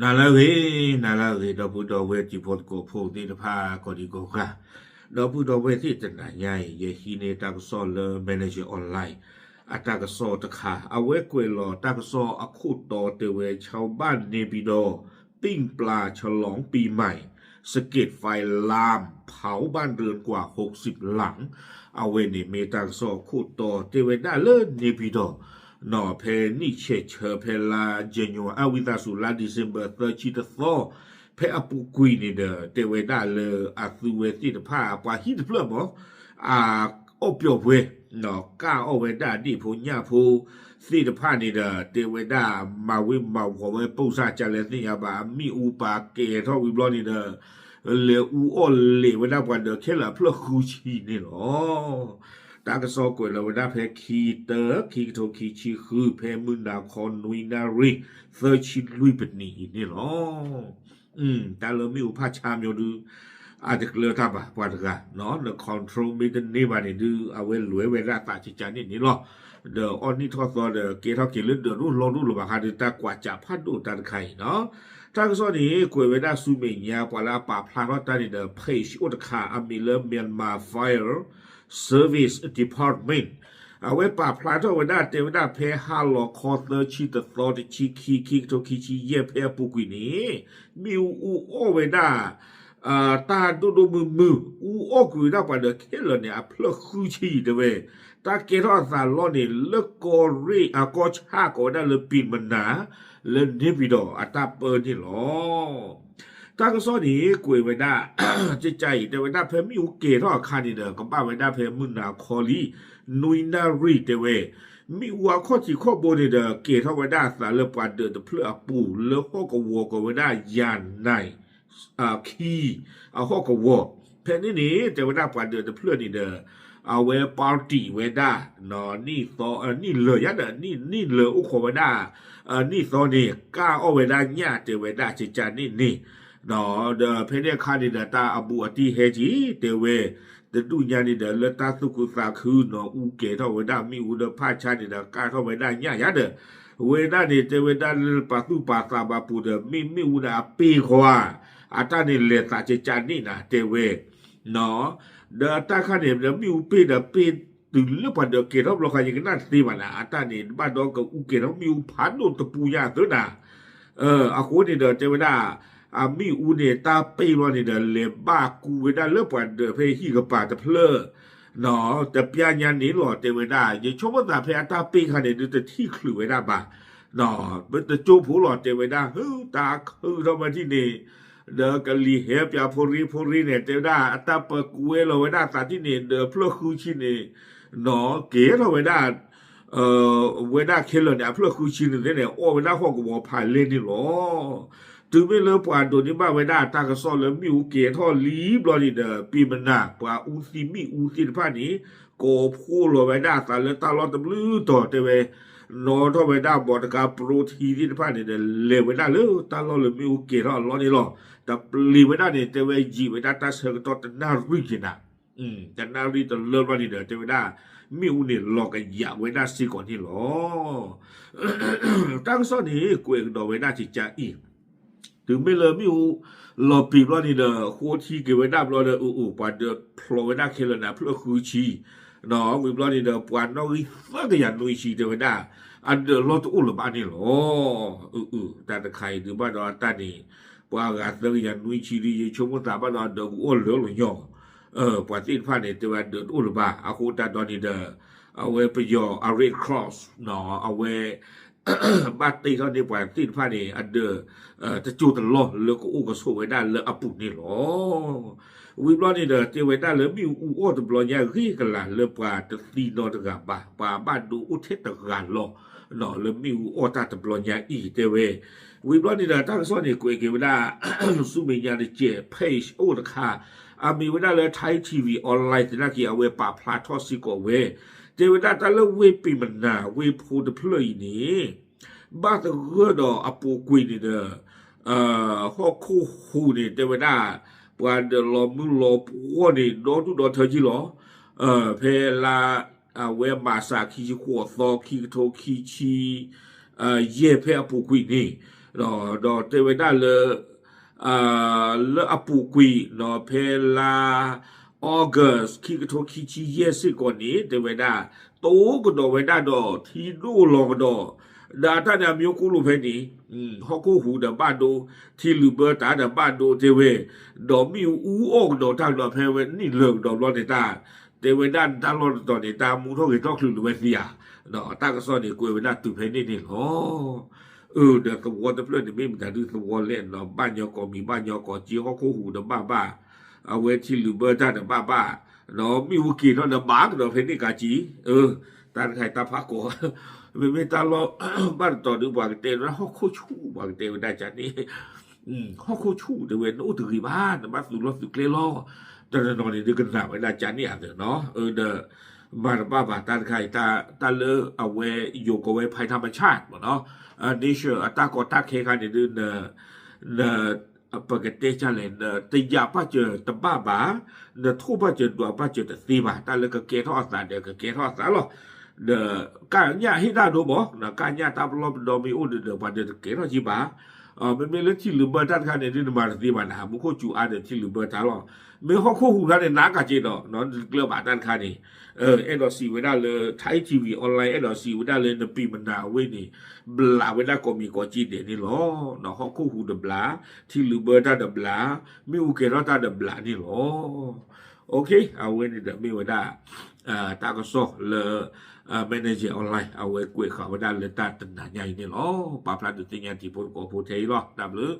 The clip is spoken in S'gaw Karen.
နၤလၢအဂ့ၤ, နၤလၢအဂ့ၤ, ဒီပုၢ်ဒီဝဲၢ်တံၤဖိသကိးဖိသ့ၣ်တဖၣ်ကိးဒံကိးဂၤ, ဒီပုၢ်ဒီဝဲၢ်သ့ၣ်တနၤညါအံၤ ယဟံးန့ၢ်တၢ်ကစီၣ်လၢ Manager Online အတၢ်ကစီၣ်တခါ, အဝဲကွဲးလီၤတၢ်ကစီၣ်အခိၣ်တီတဲဝဲ ชาวบ้านเนปิดอร์ ปิ้งปลาฉลองปีใหม่ สะเก็ดไฟลามเผาบ้านเรือนกว่าหกสิบหลัง အဝဲန့ၣ်မ့ၢ်တၢ်ကစီၣ်အခိၣ်တီတဲဝဲဒၣ်လၢ เนปิดอร์ နီၢ် ဖဲနံၣ်ဆဲးဆၢ ဖဲလါ January အဝံသးစူၤ လါ December သၢဆံတသီ ဖဲအပူၤကွံာ်န့ၣ်ဒီး တဲဝဲဒၣ်လၢအသုဝဲသ့ၣ်တဖၣ် ပှၤဟံၣ်တဖျၢၣ်မး အီၣ်ပျီၢ်ဝဲ, ကၢ်အီၣ်ဝဲဒၣ်ဒ့ၣ်ဖိညၣ်ဖိသ့ၣ်တဖၣ်န့ၣ်ဒီး တဲဝဲဒၣ်မၤဝ့မၤဝီၤဝဲ ပိၢ်စၢ်ကလဲသ့ၣ်ညါဘၣ် အမ့ၣ်အူပာ်ကဲၤထီၣ်ဝံၤဘျီန့ၣ်ဒီး လဲၤအူအီၣ်လဲၤဝဲဒၣ်ပှၤဒီးခဲလၢာ်အဖျၢၣ်ဃုဆံန့ၣ်လီၤ. တၢ်ကစီၣ်ကွဲးလီၤဝဲဒၣ်ဖဲခံတၢ ခံကထိခံဆံဃု ဖဲမုၢ်နၤခီနွံနၣ်ရံၣ် သၢဆံလွံၢ်ပနံၣ်အံၤန့ၣ်လီၤ. တၢ်လၢမ့ၣ်အူဖးဆါမညီဒုး အတကျၢၤတၢ်ဘၣ်ပှၤတဂၤ, န control မ့ၢ်တန့ၢ်ဘၣ်န့ၣ်ဒုး အဝဲလဲၤဝဲဒၣ်သးကကန့ၣ်န့ၣ်လီၤ. ဒီးအီၣ်နံၣ်ထီၣ်သီဒီး ကဲထီၣ်က့ၤလၢဒၢးဒိၣ်လီၢ်ဒိၣ်လၢၤဘၣ်ဃးဒီးတၢ်ကွၢ်စးဖးဒိၣ်တၢ်တခါအံၤနီၤ. တၢ်ကစီၣ်န့ၣ် ကွဲးဝဲဒၣ်ဆူမဲာ်ညါ ပှၤလၢအပာ်ဖျါထီၣ်တၢ်န့ၣ်ဒီး page အိၣ်တခါ အမံၤလၢ Myanmar Fire Service Department အဝဲပာ်ဖျါထီၣ်ဝဲဒၣ် တဲဝဲဒၣ်ဖဲဟါလီၤခီသၢဆံတသီ တဆံခံ ခံကထိခံဆံယဲၢ် ဖဲအပူၤကွံာ်န့ၣ် မ့ၣ်အူအူအီၣ်ဝဲဒၣ် တၢ်ဒိၣ်ဒိၣ်မုၢ်မုၢ် အူအီၣ်ကွံာ်ဝဲဒၣ်ပှၤဒီးခဲလၢာ်န့ၣ် အဖျၢၣ်ဃုဆံတဲဝဲ, တၢ်ကဲထီၣ်အသးလီၢ်န့ၣ် လၢကီၢ်ရ့ၣ် အကီၢ်ဆၣ်ကိးဝဲဒၣ်လၢ ပံၤမနၤ လၢ န့ၣ်ပံၤဒီး အတၢ်ပၢန့ၣ်လီၤ. တၢ်ကစီၣ်န့ၣ် ကွဲးဝဲဒၣ် ကကအံၤ တဲဝဲဒၣ်ဖဲမ့ၣ်အူကဲၤထီၣ်အခါန့ၣ်ဒီး ကဘၣ်ဝဲဒၣ်ဖဲမုၢ်နၤခီလံ နွံနၣ်ရံၣ်တဲဝဲ, မ့ၣ်အူအခီၣ်ထံးခီၣ်ဘိန့ၣ်ဒီး ကဲၤထီၣ်ဝဲဒၣ်အသးလၢပှၤဒၢးတဖျၢၣ်အပူၤ လၢဟီၣ်ကဝီၤကိးဝဲဒၣ် ယၤနၢၤ ခံ အဟီၣ်ကဝီၤ, ဖဲန့ၣ်န့ၣ် တဲဝဲဒၣ်ပှၤဒၢးတဖျၢၣ်န့ၣ်ဒီး အဝဲ party ဝဲဒၣ် နံၣ်လၢာ်ယါဒီး နံၣ်လၢာ်အိၣ်ခိးဝဲဒၣ် နံၣ်သီန့ၣ် ကၢ်အီၣ်ဝဲဒၣ်ညၣ်တဲဝဲဒၣ်ကကန့ၣ်န့ၣ်, ဒီးဖဲန့ၣ်အခါန့ၣ်ဒီး တၢ်အဘူးအတံၢ်ဟဲက့ၤ တဲဝဲ တဒူၣ်ညါန့ၣ်ဒီး လၢတၢ်သူၣ်ခုသးခုနီၤ အူကဲၤထီၣ်ဝဲဒၣ်မ့ၣ်အူဒီးဖးဆါန့ၣ်ဒီး ကၢ်ထီၣ်ဝဲဒၣ်ညၣ်ယါဒီး ဝဲဒၣ်န့ၣ် တဲဝဲဒၣ်လၢပာ်သူၣ်ပာ်သးဘၣ်ပူၤဒီး မ့ၣ်မ့ၣ်အူဒီးအပ့ၤခီဧါ, အတၢ်န့ၣ်လဲၤသးကကန့ၣ်နၤတဲဝဲ ဒီးတၢ်ခါန့ၣ်ဒီး မ့ၣ်အူပ့ၤဒီးပ့ၤတုၤလၢပှၤဒၢးကဲၤထီၣ်ဘျီခါ ယကနၣ်တသ့ဘၣ်နၤ အတၢ်န့ၣ် ဘၣ်ဒီးကအူကဲၤထီၣ်မ့ၣ်အူဖးဒိၣ်တပူညါအသိးနၤ, အဃိန့ၣ်ဒီး တဲဝဲဒၣ် အမ့ၣ်အူန့ၣ် တၢ်ပ့ၤဘျီန့ၣ်ဒီး လဲၤဘၣ်ကူဝဲဒၣ်လၢပှၤဒၢးဖဲဟံၣ်ကပၤတဖျၢၣ် တပျၢ်ညါန့ၣ်လီၤ တဲဝဲဒၣ် ယဆိကမိၣ်သးဖဲအတၢ်ပ့ၤခါန့ၣ် ဒုးတထံၣ်ချုးဝဲဒၣ်ဘၣ် ပတကၠိဖိလီၤ တဲဝဲဒၣ် ဟု တၢ်ခုထီၣ်မ့ၢ်ထံၣ်န့ၣ် ဒီးကလံၤဟဲပၠးဖိရ့ဖိရ့န့ၣ် တဲဝဲဒၣ် အတၢ်ပၢၤကွဲလီၤဝဲဒၣ်သးထံၣ်န့ၣ် ဒီးဖျၢၣ်ဃုဆံန့ၣ် နီၤ ကဲထီၣ်ဝဲဒၣ် ဝဲဒၣ်ခဲလၢာ်န့ၣ် အဖျၢၣ်ဃုဆံန့ၣ်သ့ၣ်န့ၣ် အီၣ်ဝဲဒၣ်ဟီၣ်ကဝီၤဖးလဲၢ်န့ၣ်လီၤ. တုၤမ့ၢ်လၢပှၤဒိးန့ၢ်ဘၣ်ဝဲဒၣ်တၢ်ကစီၣ်လၢမ့ၣ်အူကဲၤထီၣ်လံဘျီန့ၣ်ဒီး ပံၤမနၤ ပှၤအူသံမ့ၣ်အူသ့ၣ်တဖၣ်န့ၣ် ကိးဖှိၣ်လီၤဝဲဒၣ်အသးလၢတၢ်လီၢ်တဘျုးတီၤတဲဝဲ နီၣ်ထီၣ်ဝဲဒၣ် မော်တော်ကား ပရိသီး သ့ၣ်တဖၣ်န့ၣ်ဒီး လဲၤဝဲဒၣ်လၢတၢ်လီၢ်လၢမ့ၣ်အူကဲၤထီၣ်အလီၢ်န့ၣ်လီၤ. တပျံၤဝဲဒၣ်န့ၣ် တဲဝဲယံာ်ဝဲဒၣ်တၢ်ဆၢကတီၢ်တနၣ်ရံၣ်က့ၤနၤ တနၣ်ရံၣ်တလၢဘျီန့ၣ်ဒီး တဲဝဲဒၣ် မ့ၣ်အူန့ၣ်လီၤကယာ်ဝဲဒၣ်စ့ၢ်ကီးန့ၣ်လီၤ. တၢ်ကစီၣ်န့ၣ် ကွဲးကဒီးဝဲဒၣ်ကကအံၤ တုၤမ့ၢ်လၢမ့ၣ်အူလီၤပံာ်ဘျီန့ၣ်ဒီး ဃိထံက့ၤဝဲဒၣ်ဘျီဒီး အအိၣ် ပှၤဒၢးဖျိးဝဲဒၣ်ခဲလၢာ်န့ၣ် အဖျၢၣ်ဃုဆံ ဝံၤဘျီန့ၣ်ဒီး ပှၤနီၣ်ဂံၢ်သၢကယၤနွံဆံတဲဝဲဒၣ် အဒၢးလီၢ်တအိၣ်လၢၤဘၣ်န့ၣ်လီၤ. တၢ်တခါအံၤဒုးဘၣ်ဒီးအတၢ်န့ၣ် ပှၤဂၤသၢကယၤနွံဆံဒုး ယဆိကမိၣ်သးဘၣ်ဒီးအဒၢးကအိၣ်လၢလီၤညီ ပှၤသ့ၣ်တဖၣ်န့ၣ် တဲဝဲဒၢးတအိၣ်လၢၤဘၣ် အဃိတၢ်ဒီးန့ၣ်ဒီး အဝဲပယီၤအ Red Cross အဝဲ ဘၣ်တ့ထီၣ်န့ၢ်ပှၤသ့ၣ်တဖၣ်န့ၣ် အဒၢး တစိၢ်တလီၢ်လၢကအိၣ်ကဆိးဝဲဒၣ်လၢအပူၤန့ၣ်လီၤ. ဝံၤဘျီန့ၣ်ဒီး တဲဝဲဒၣ်လၢမ့ၣ်အူအူအီၣ်တဘျီညါအဂ့ၢ်ကလၤလၢပှၤတသံနီတဂၤဘၣ် ပှၤဘၣ်ဒိအိၣ်ထဲတဂၤလီၤ လၢမ့ၣ်အူအီၣ်တၢ်တဘျီညါအံၤတဲဝဲ ဝံၤဘျီန့ၣ်ဒီး တၢ်ကစီၣ်န့ၣ် ကွဲးက့ၤဝဲဒၣ် ဆူမဲာ်ညါတကဲး page အိၣ်တခါ အမံၤဝဲဒၣ်လၢ Thai TV Online သနာ်က့ အဝဲပာ်ဖျါထီၣ်စ့ၢ်ကီးဝဲ တဲဝဲဒၣ်တၢ်လၢဝ့ၢ်ပံၤမနၤ ဝ့ၢ်ဖိတဖျၢၣ်အံၤန့ၣ် ဘၣ်သဂၢၢ်ဒီးအပူၤကွံာ်န့ၣ်ဒီး ဟီၣ်ခိၣ်ဟူးန့ၣ် တဲဝဲဒၣ် ပှၤဒၢးလီၤမုၢ်လီၤပှီၢ်န့ၣ် ဒီဒူၣ်ဒီထၢကံလီၤ. ဖဲလါ အဝဲမၤစးခံဆံဃိးသီ ခံကထိခံဆံ ယဲၢ်ဖဲအပူၤကွံာ်န့ၣ် ဒီးတဲဝဲဒၣ်လၢ လၢအပူၤကွံာ်နီၤ ဖဲလါ August ခံကထိခံဆံယဲၢ်စ့ၢ်ကီးန့ၣ် တဲဝဲဒၣ် တအိၣ်ကဒီးဝဲဒၣ်ဒီးထံဒိၣ်လီၤကဒီး, ဒီးတၢ်န့ၣ်အမံၤအိၣ်ကိၣ်လိာ်ဖဲန့ၣ် ဟီၣ်ခိၣ်ဟူးဒီးဘၣ်ဒိ, ထံလုာ်ဘၢတၢ်ဒီးဘၣ်ဒိတဲဝဲ, ဒီးမ့ၣ်အူအီၣ်ကဒီးတၢ်ကဒီးဖဲဝဲနံၣ်လၢာ်ကဒီးဘျီန့ၣ်တၢ်, တဲဝဲဒၣ်တၢ်လီၢ်တတီၤန့ၣ် တၢ်မူထီၣ်ဂဲၤထီၣ်ချုးလၢၤဝဲသ့ဧါ, ဒီးတၢ်ကစီၣ်န့ၣ်ကွဲးဝဲဒၣ်တုၤဖဲန့ၣ်န့ၣ်လီၤ. အၢ ဒီးသဝီတဖျၢၣ်န့ၣ်မ့ၢ်မတၤဒုသဝီလဲၣ်နီၤ ဘၣ်ညီကိးမံၤ ဘၣ်ညီကိးက့ ဟီၣ်ခိၣ်ဟူးဒီးဘၣ်ဘၣ်, အဝဲထံလုာ်ဘၢတၢ်ဒီးဘၣ်ဘၣ်, ဒီးမ့ၣ်အူက့ၤထီၣ်ဒီးဘၣ်ကဒီးဖဲန့ၣ်ကးက့, အၢ တၢ်တခါအံၤတၢ်ဖးကိး, မ့မ့ၢ်တၢ်လီၢ်ဘၣ်တတီၤဒုး ပှၤကတဲဝဲဒၣ်ဟီၣ်ခိၣ်ဆူၣ် ပှၤကတဲဝဲဒၣ်ကန့ၣ်, ဟီၣ်ခိၣ်ဆူၣ်တဲဝဲ နအိၣ်တဂ့ၤဘၣ် နဘၣ်သူးလီၢ်သူးကျဲလီၤ, တနီၤနီၤန့ၣ်ဒုးကနၣ်ဝဲဒၣ်ကန့ၣ်အသးနီၤ, ဒီး မၤတဘၣ်ဘၣ်တၢ်တခါအံၤ, တၢ်လၢအဝဲယိၤကိးဝဲ ภัยธรรมชาติ မ့ၢ်နီၤ, nature အတၢ်ကီတၢ်ခဲခါန့ၣ်ဒုး န ပကတဲဒ်လဲၣ် နတယာ်ဘၣ်စၢၤတဘၣ်ဘၣ်, နထိၣ်ဘၣ်စၢၤဒွးဘၣ်စၢၤတသ့ဘၣ်, တၢ်လၢကကဲထီၣ်အသးဒီးကကဲထီၣ်အသးလီၤ. ဒီးကညၣ်ဟ့ၣ်တၢ်ဒိဘၣ်, ကညၣ်တၢ်ပလီၢ်ပဒီမ့ၢ်အိၣ်ဒီး ပှၤဒီးတကဲထီၣ်က့ဘၣ်. မ့မ့ၢ်လၢထံလုာ်ဘၢတၢ်တခါန့ၣ်ဒုး နမၤတသ့ဘၣ်နၤ, မူခိၣ်စူၤအါဒီးထံလုာ်ဘၢတၢ်လီၤ. မ့ၢ်ဟီၣ်ခိၣ်ဟူးခါန့ၣ် နးကးက့ဒီး နတကျၢၤဘၣ်တၢ်တခါန့ၣ်, အဲၣ်ဒိးစံးဝဲဒၣ်လၢ Thai ထံဝံၤ online အဲၣ်ဒိးစံးဝဲဒၣ်လၢနပံာ်မနၤအဝဲန့ၣ် ဘျးဝဲဒၣ်ကိးမံၤကိးက့ဒဲးန့ၣ်လီၤ. ဟီၣ်ခိၣ်ဟူးဒီးဘျး, ထံလုာ်ဘၢတၢ်ဒီးဘျး, မ့ၣ်အူကဲၤထီၣ်တၢ်ဒီးဘျးန့ၣ်လီၤ. အဝဲန့ၣ်ဒီးမ့ၢ်ဝဲဒၣ် တၢ်ကစီၣ်လၢ Manager Online အဝဲကွဲးဃာ်ဝဲဒၣ်လၢတၢ်တနၤညါအံၤန့ၣ်လီၤ. ပာ်ဖျါဒုးသ့ၣ်ညါတံၤဖိသကိးဖိထဲအံၤလီၤ. တၢ်ဘျုး